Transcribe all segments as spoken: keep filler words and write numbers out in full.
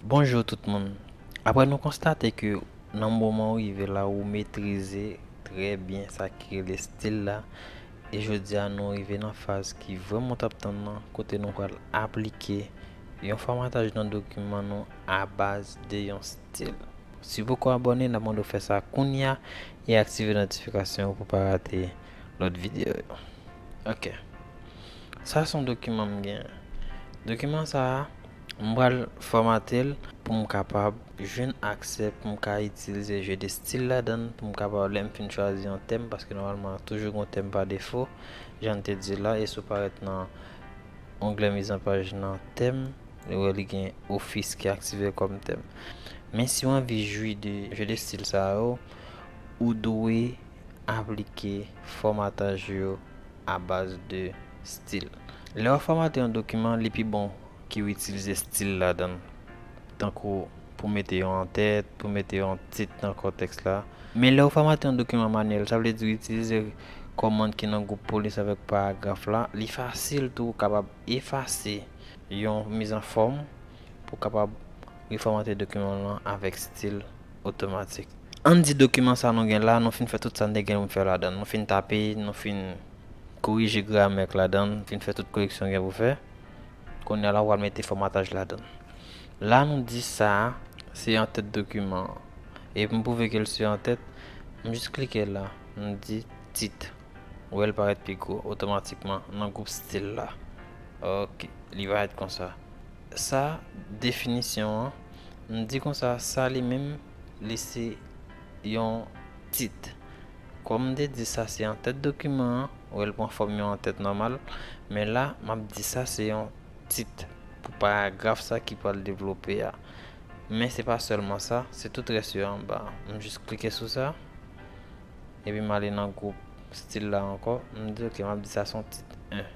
Bonjou tout moun. Apre nou konstate ke nan moman ou rive la, ou metrize trè byen sa ki rele stil la, e jodi a nou rive nan faz ki vrèman w t ap tann nan, kote nou pral aplike yon fòmataj nan dokiman nou a baz de yon stil. Si w poko abòne, n ap mande w fè sa kounye a e aktive notifikasyon yo pou w pa rate lòt videyo yo. Ok. Sa se yon dokiman m genyen. Dokiman sa a, m pral fòmate l pou m kapab jwenn aksè, pou m ka itilize je de stil ladan l, pou m kapab, lè m fin chwazi yon tèm, paske nòmalman toujou gen yon tèm pa defo, jan n te di la, e si w parèt nan onglè mizanpaj nan tèm, ou wè li gen ofis ki aktive kòm tèm. Men si w anvi jwi de je de stil sa yo, ou dwe aplike fòmataj yo a baz de stil. Lè w ap fòmate yon dokiman, li pi bon ke w itilize stil ladan l, tankou pou mete yon antèt, pou mete yon tit nan kòtèks la. Men lè w fòmate yon dokiman manyèl, sa vle di w itilize kòmand ki nan gwoup polis avèk paragraf la, li fasil tou, ou kapab efase yon mizanfòm pou w kapab refòmate dokiman w lan avèk stil otomatik. Ann di dokiman sa nou gen la, nou fin fè tout sa n te gen pou n fè ladan l. Nou fin tape, nou fin korije gramè k ladan l, fin fè tout koreksyon gen pou fè. Kounye a la, w pral mete fòmataj ladan l. La, nou di sa a, se antèt dokiman an. E pou m pwouve ke l se antèt, m jis klike la, m di tit. Ou wè l parèt pi gwo otomatikman nan gwoup stil la. Ok, li parèt konsa. Sa, definisyon an, m di konsa, sa li menm, li se yon tit. Kòm m te di, sa se antèt dokiman an, ou wè l pran fòm yon antèt nòmal, men la, m ap di sa se yon tit pou paragraf sa ki pral devlope a. Men se pa sèlman sa, se tout rès yo anba a. M jis klike sou sa, epi m ale nan gwoup stil la ankò, m di ok, m ap di sa se yon tit en.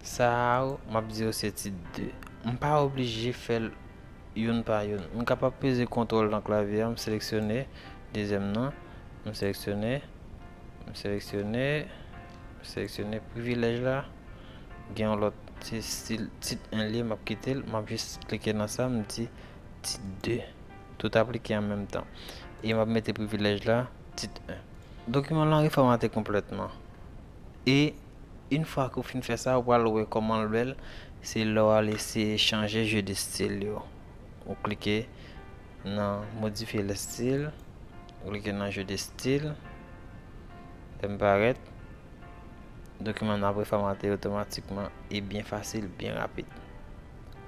Sa a, m ap di yo se tit de. M pa oblije fè l youn pa youn. M kapab peze kontwòl nan klavye a, m seleksyone dezyèm nan, m seleksyone, m seleksyone, m seleksyone privilèj la. Gen yon lòt, se stil tit en li ye, m ap kite l, m ap jis klike nan sa, m di tit de. Tout aplike an menm tan. E m ap mete privilèj la, tit en. Dokiman lan refòmate konplètman. E yon fwa ke w fin fè sa, ou pral wè kòman l bèl. Se lè w al eseye chanje je de stil yo. Ou klike nan modifye le stil. Ou klike nan je de stil. Lè m parèt, dokiman nan ap refòmate otomatikman e byen fasil, byen rapid.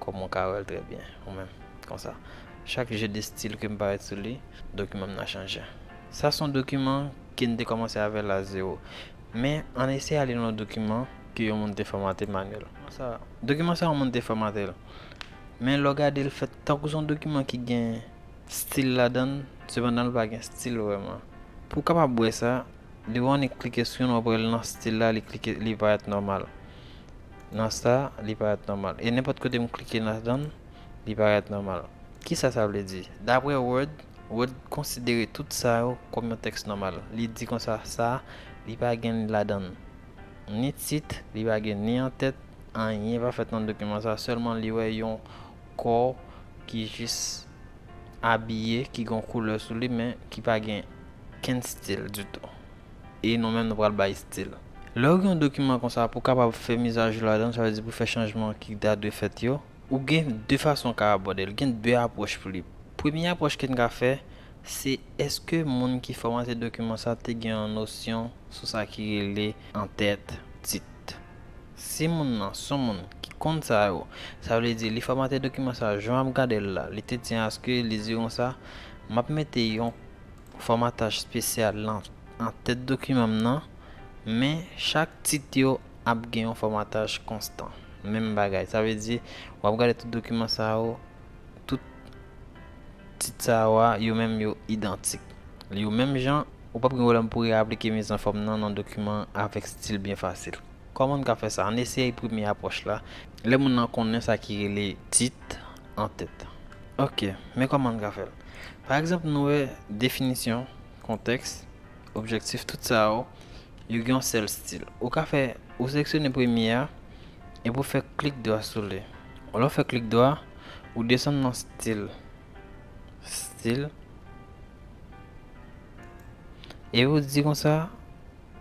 Kòm ou ka wè l trè byen, ou menm, konsa. Chak je de stil ke m parèt sou li, dokiman m nan chanje. Sa se yon dokiman ke n te kòmanse avè l a zewo. Men, ann eseye ale nan yon dokiman ke yon moun te fòmate manyèl. Sa, dokiman sa, yon moun te fòmate l. Men lè w gade l fèt tankou se yon dokiman ki gen stil ladan l, sepandan l pa gen stil vrèman. Pou w kapab wè sa, depi w annik klike sou youn, w ap wè l nan stil la, li klike, li parèt nòmal. Nan sa, li parèt nòmal. E nenpòt kote m klike ladan l, li parèt nòmal. Kisa sa vle di? Daprè Word, Word konsidere tout sa yo kòm yon tèks nòmal. Li di konsa, sa, li pa gen ladan l ni tit, li pa gen ni antèt, anyen pa fèt nan dokiman sa, sèlman li wè yon kò ki jis abiye, ki gen yon koulè sou li, men ki pa gen kenn stil ditou. E nou menm, nou pral bay stil. Lè w gen yon dokiman konsa, pou w kapab fè mizajou ladan l, sa vle di pou fè chanjman ki ta dwe fèt yo, ou gen de fason w ka abòde l, gen de apwòch pou li. Premye apwòch ke n ka fè, se èske moun ki fòmate dokiman sa te gen yon nosyon sou sa ki rele antèt, tit. Si moun nan se yon moun ki konn sa yo, sa vle di li fòmate dokiman sa, jan w ap gade l la, li te di aske li di konsa, m ap mete yon fòmataj espesyal nan antèt dokiman m nan, men chak tit yo ap gen yon fòmataj konstan. Menm bagay. Sa vle di, w ap gade tout dokiman sa yo, tout tit sa yo a, yo menm yo idantik. Yo menm jan, ou p ap gen pwoblèm pou w aplike mizanfòm nan nan dokiman an avèk stil byen fasil. Kòman n ka fè sa? Ann eseye premye apwòch la. Lè moun nan konnen sa ki rele tit antèt. Ok, men kòman n ka fè l? Pa egzanp, nou wè definisyon, kontèks, objektif, tout sa yo, yo gen yon sèl stil. Ou ka fè, ou seleksyone premye a, epi w fè klik dwa sou li. Lè w fè klik dwa, ou desann nan stil. Stil. E ou di konsa,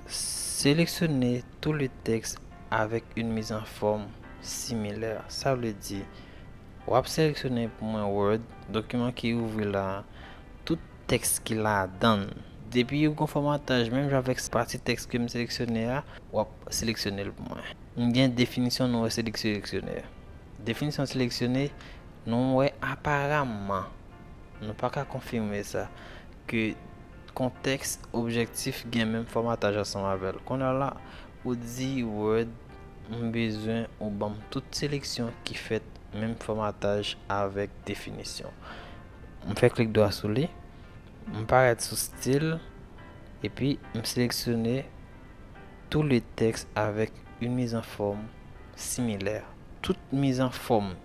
sélectionnez tous les textes avec une mise en forme similaire. Sa vle di, w ap seleksyone pou mwen Word, dokiman ki ouvri la, tout tèks ki ladan l. Depi yo gen fòmataj, menm jan avèk pati tèks ke m seleksyone a, w ap seleksyone l pou mwen. M gen definisyon, nou wè se li k seleksyone. Definisyon seleksyone, nou wè aparaman, nou pa ka konfime sa, ke kontèks objektif gen menm fòmataj ansanm avè l. Kounye a la, ou di Word, m bezwen ou ban m tout seleksyon ki fèt menm fòmataj avèk definisyon. M fè klik dwa sou li, m parèt sou stil, epi m seleksyone tous les textes avec une mise en forme similaire. Tout mise en forme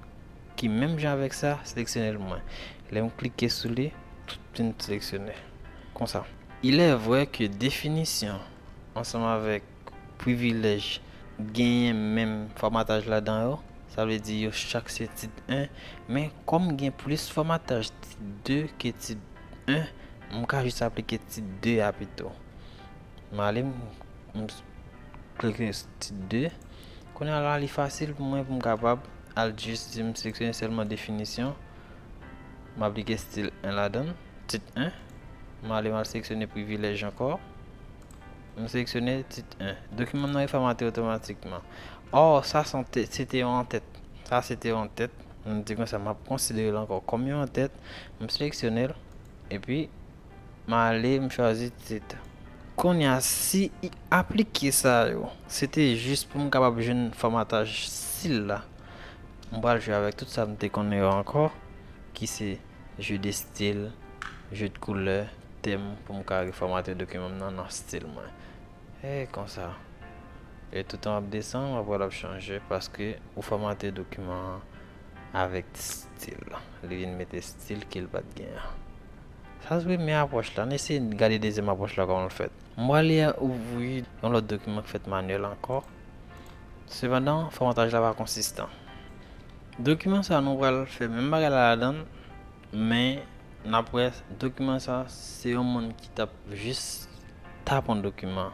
ki menm jan avèk sa, seleksyone l mwen. Lè m klike sou li, tout vin seleksyone. Konsa. Il est vrai que definisyon ansanm avèk privilèj genyen menm fòmataj ladan yo. Sa vle di yo chak se tit en, men kòm gen plis fòmataj tit de ke tit en, m ka jis aplike tit de a pito. M ale, m, m klike tit de. Kounye a la, li fasil pou mwen pou m kapab al jis di m seleksyone sèlman definisyon. M aplike stil en ladan l, tit en. M ale, m al seleksyone privilèj ankò. M seleksyone tit en. Dokiman m nan refòmate otomatikman. Ò, sa se yon tè-, se te yon antèt. Sa se te yon antèt. M di konsa, m ap konsidere l ankò kòm yon antèt. M seleksyone l. Epi, m ale, m chwazi tit. Kounye a, si i aplike sa yo, se te jis pou m kapab jwenn fòmataj stil la. M pral jwe avèk tout sa m te konnen yo ankò, ki se jeu de style, jeu de couleur, tèm, pou m ka refòmate dokiman m nan nan stil mwen. E konsa. E toutan w ap desann, w ap wè l ap chanje paske ou fòmate dokiman an avèk stil. Li vin mete stil ke l pa t gen an. Sa se premye apwòch la. Ann eseye gade dezyèm apwòch la kòman l fèt. M prale ouvri yon lòt dokiman k fèt manyèl ankò. Sepandan, fòmataj la pa konsistan. Dokiman sa a, nou pral fè menm bagay la ladan l, men n ap wè dokiman sa a, se yon moun ki t ap jis tape yon dokiman.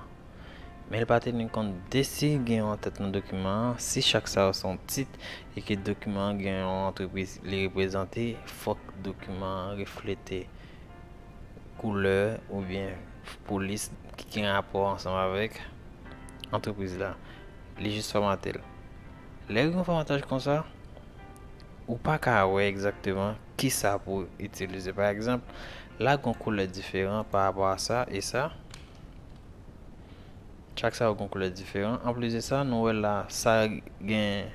Men l pa teni kont de si gen yon antèt nan dokiman an, si chak sa yo se yon tit, e ke dokiman an gen yon antrepriz li reprezante, fòk dokiman an reflete koulè oubyen polis ki gen rapò ansanm avèk antrepriz la. Li jis fòmate l. Lè gen yon fòmataj konsa, ou pa ka wè egzakteman kisa pou itilize. Pa egzanp, la gen yon koulè diferan pa rapò a sa e sa. Chak sa yo gen koulè diferan. Anplis de sa, nou wè la, sa gen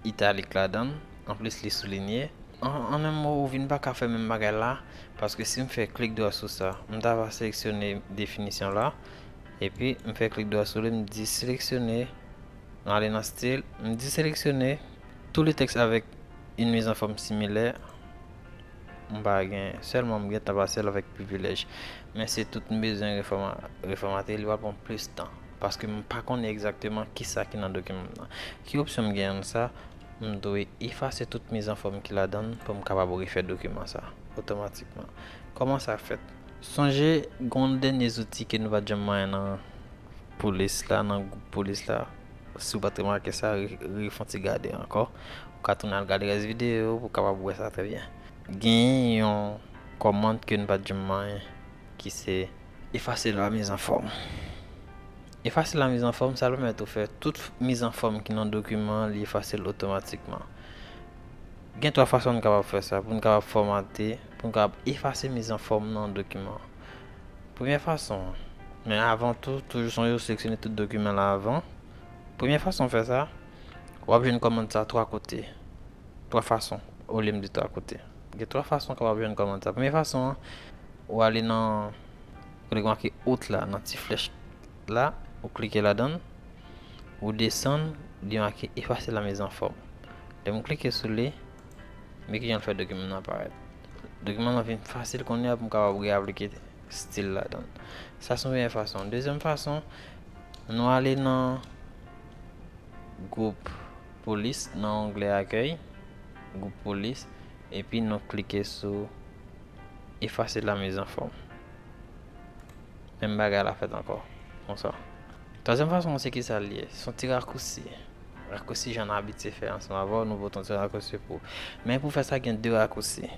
italik ladan l. Anplis, li soulinye. An, an menm mo, ou vin pa ka fè menm bagay la, paske si m fè klik dwa sou sa, m ta va seleksyone definisyon la, epi m fè klik dwa sou li, m di seleksyone, m ale nan stil, m di seleksyone tous les textes avec une mise en forme similaire. M pa gen, sèlman m gen tan pase l avèk privilèj. Men se tout m bezwen refòma-, refòmate, li pral pran plis tan. Paske m pa konnen egzakteman kisa ki nan dokiman m nan. Ki opsyon m gen nan sa? M dwe efase tout mise en forme ki ladan l pou m kapab refè dokiman sa otomatikman. Kòman sa fèt? Sonje, gen yon dènye zouti ke nou pa t janm manyen nan polis la, nan gwoup polis la. Si w pa t remake sa, re-, refè yon ti gade ankò. Ou ka tounen al gade rès videyo pou w kapab wè sa trè byen. Gen yon kòmand ke n pa t janm manyen, ki se efase la mise en forme. Efase la mise en forme, sa pèmèt ou fè tout mise en forme ki nan dokiman an, li efase l otomatikman. Gen twa fason n kapab fè sa, pou n kapab fòmate, pou n kapab efase mise en forme nan dokiman an. Premyè fason, men avan tou, toujou sonje w seleksyone tout dokiman la avan. Premyè fason w fè sa, w ap jwenn kòmand sa twa kote. Twa fason, olye m di twa kote. Gen twa fason w kapab jwenn kòmand sa. Premye fason an, ou ale nan, kote ki make out la, nan ti flèch la, ou klike ladan l, ou desann, li make efase la mise en forme. Lè m klike sou li, men ki jan l fè dokiman nan parèt. Dokiman nan vin fasil kounye a pou m kapab reaplike stil ladan l. Sa se yon premye fason. Dezyèm fason, nou ale nan gwoup polis nan onglè akèy. gwoup polis, epi nou klike sou efase la mizanfòm. Menm bagay la fèt ankò, konsa. Twazyèm fason, se kisa l ye? Se yon ti rakousi. Rakousi jan n abitye fè ansanm avè w, nou pote yon ti rakousi pou ou. Men pou fè sa, gen de rakousi.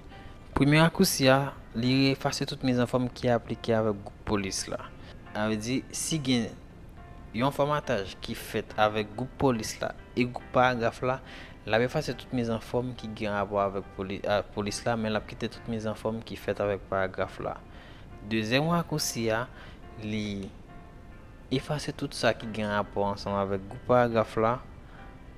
Premye rakousi a, li efase tout mizanfòm ki aplike avèk gwoup polis la. Sa vle di, si gen yon fòmataj ki fèt avèk gwoup polis la e gwoup paragraf la, l ap efase tout mizanfòm ki gen rapò avèk poli-, a, polis la, men l ap kite tout mizanfòm ki fèt avèk paragraf la. Dezyèm rakousi a, li efase tout sa ki gen rapò ansanm avèk gwoup paragraf la,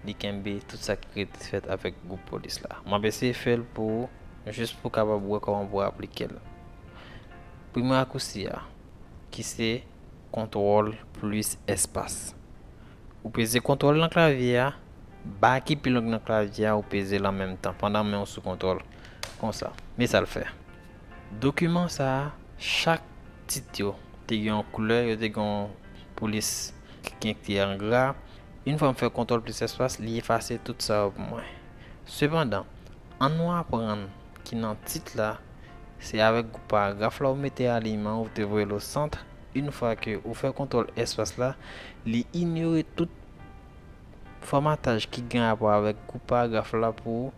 li kenbe tout sa ki rete fèt avèk gwoup polis la. M ap eseye fè l pou ou, jis pou w kapab wè kòman pou w aplike l. Premye rakousi a, ki se kontwòl plis espas. Ou peze kontwòl nan klavye a, ba ki pi long nan klavye a, ou peze l an menm tan, pandan men w sou kontwòl. Konsa. Men sa l fè. Dokiman sa a, chak tit yo te gen yon koulè, yo te gen yon polis ki gen ki an gra. Yon fwa m fè kontwòl plis espas, li efase tout sa yo pou mwen. Sepandan, ann nou aprann ki nan tit la, se avèk gwoup paragraf la ou mete aliyman, ou te voye l o sant. Yon fwa ke ou fè kontwòl espas la, li inyore tout fòmataj ki gen rapò avèk gwoup paragraf la pou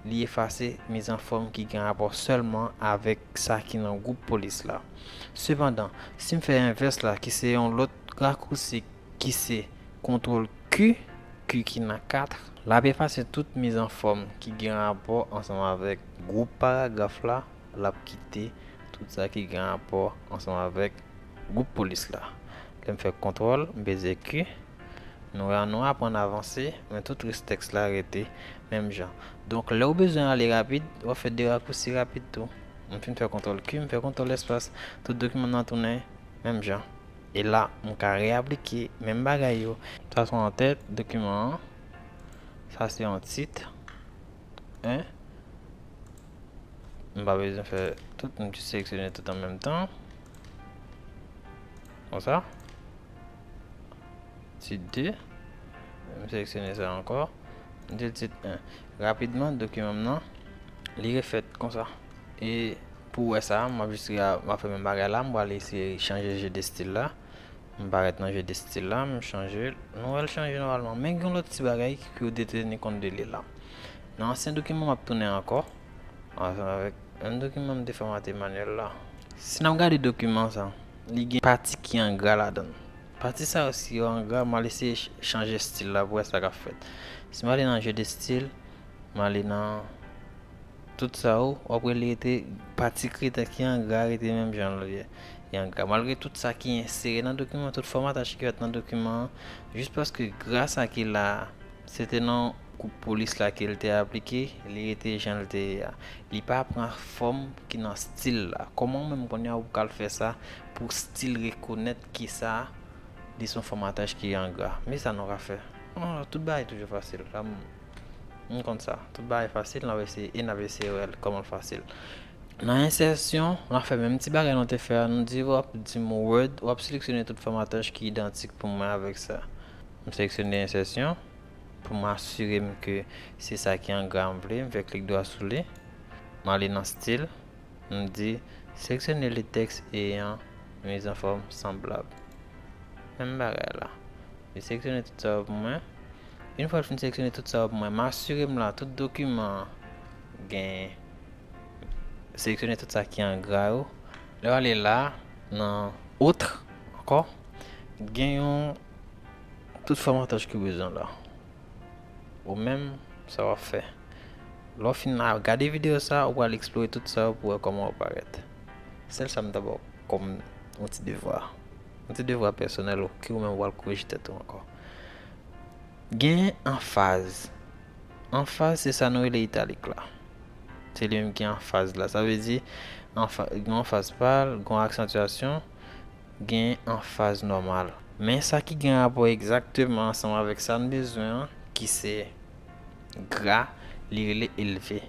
li efase mizanfòm ki gen rapò sèlman avèk sa ki nan gwoup polis la. Sepandan, si m fè envès la, ki se yon lòt rakousi ki se kontwòl Q, Q ki nan kat, l ap efase tout mizanfòm ki gen rapò ansanm avèk gwoup paragraf la, l ap kite tout sa ki gen rapò ansanm avèk gwoup polis la. Lè m fè kontwòl, m peze Q, nou wè, nou aprann avanse, men tout rès tèks la rete menm jan. Donk, lè w bezwen ale rapid, w ap fè de rakousi rapid tou. M fin fè kontwòl Q, m fè kontwòl espas, tout dokiman nan tounen menm jan. E la, m ka reaplike menm bagay yo. Sa se yon tèt dokiman an. Sa se yon tit. Hein? M pa bezwen fè tout, m jis seleksyone tout an menm tan. Konsa. Tit de. M seleksyone sa ankò. M di l tit en. Rapidman, dokiman m nan, li refèt konsa. E pou wè sa, m ap jis re-, m ap fè menm bagay la, m pral eseye chanje je de stil la. M parèt nan je de stil la, m chanje l. Nou wè l chanje nòmalman. Men gen yon lòt ti bagay ki yo te teni kont de li la. Nan ansyen dokiman, m ap tounen ankò. Ansanm avèk menm dokiman m te fòmate manyèl la. Si n ap gade dokiman sa, li gen pati ki an gra ladan l. Pati sa yo, si yo an gra, m al eseye ch-, chanje stil la pou wè sa k ap fèt. Si m ale nan je de stil, m ale nan tout sa yo, w ap wè li rete, pati kritè ki an gra rete menm jan l ye. Li an gra. Malgre tout sa ki ensere nan dokiman, tout fòmataj ki fèt nan dokiman an, jis paske gra sa ki la a, se te nan gwoup polis la ke l te aplike, li rete jan l te ye a. Li pa pran fòm ki nan stil la. Kòman w menm kounye a ou pral fè sa pou stil rekonèt ke sa li se yon fòmataj ki an gra? Men sa nou ka fè. Oh, tout bagay toujou fasil. La, m, m konn sa. Tout bagay fasil, n ap eseye, e n ap eseye wè l kòman l fasil. Nan ensèsyon, n ap fè menm ti bagay nou te fè a. Nou di w ap di m Word, w ap seleksyone tout fòmataj ki idantik pou mwen avèk sa. M seleksyone ensèsyon pou m asire m ke se sa ki an gra m vle. M fè klik dwa sou li. M ale nan stil. M di, seleksyone le texte ayant une mise en forme semblable. Menm bagay la. Li seleksyone tout sa yo pou mwen. Yon fwa l fin seleksyone tout sa yo pou mwen, m asire m la tout dokiman an gen, seleksyone tout sa ki an gra yo. Lè w ale la, nan autre ankò, gen yon tout fòmataj ki w bezwen la. Ou menm, sa w ap fè. Lè w fin la, gade videyo sa, ou pral eksplore tout sa yo pou wè kòman w parèt. Sèl sa m ta ba w kòm yon ti devwa. Yon ti devwa pèsonèl ou, ke ou menm w pral korije tèt ou ankò. Gen anfaz. Anfaz, se sa nou rele italik la. Se li menm ki anfaz la. Sa vle di, anfa-, gen anfaz pal, gen aksantyasyon, gen anfaz nòmal. Men sa ki gen rapò egzakteman ansanm avèk sa n bezwen an, ki se gra, li rele elve.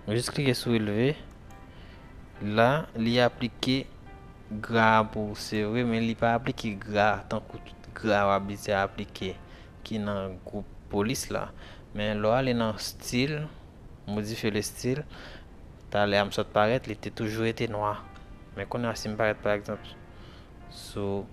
Nou jis klike sou elve. La, li aplike gra pou ou, se vre, men li pa aplike gra tankou gra w abitye aplike ki nan gwoup polis la. Men lè w ale nan stil, Modifye le stil. Talè a m sot parèt, li te toujou rete nwa. Men kounye a, si m parèt, pa egzanp, sou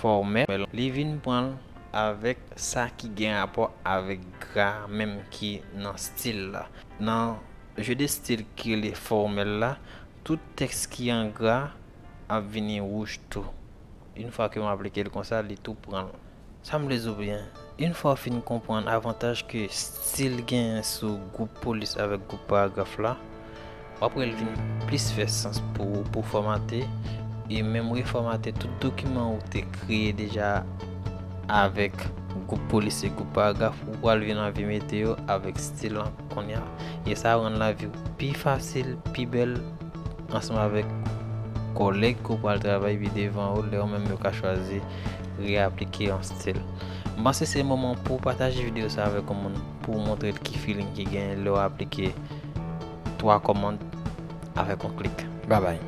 fòmèl, li vin pran l avèk sa ki gen rapò avèk gra menm ki nan stil la. Nan je de stil ki rele fòmèl la, tout tèks ki an gra ap vini wouj tou. Yon fwa ke m aplike l konsa, li tou pran l. Sa m vle di w byen, yon fwa w fin konprann avantaj ke stil genyen sou gwoup polis avèk gwoup paragraf la, w ap wè l vin plis fè sans pou ou pou fòmate e menm refòmate tout dokiman ou te kreye deja avèk gwoup polis e gwoup paragraf, ou pral vin anvi mete yo avèk stil an kounye a. E sa rann lavi w pi fasil, pi bèl, ansanm avèk kòlèg ke w pral travay pi devan yo, lè yo menm yo ka chwazi reaplike yon stil. M panse se moman pou w pataje videyo sa avèk yon moun, pou w montre l ki feeling ki genyen lè w aplike twa kòmand avèk yon klik. Babay.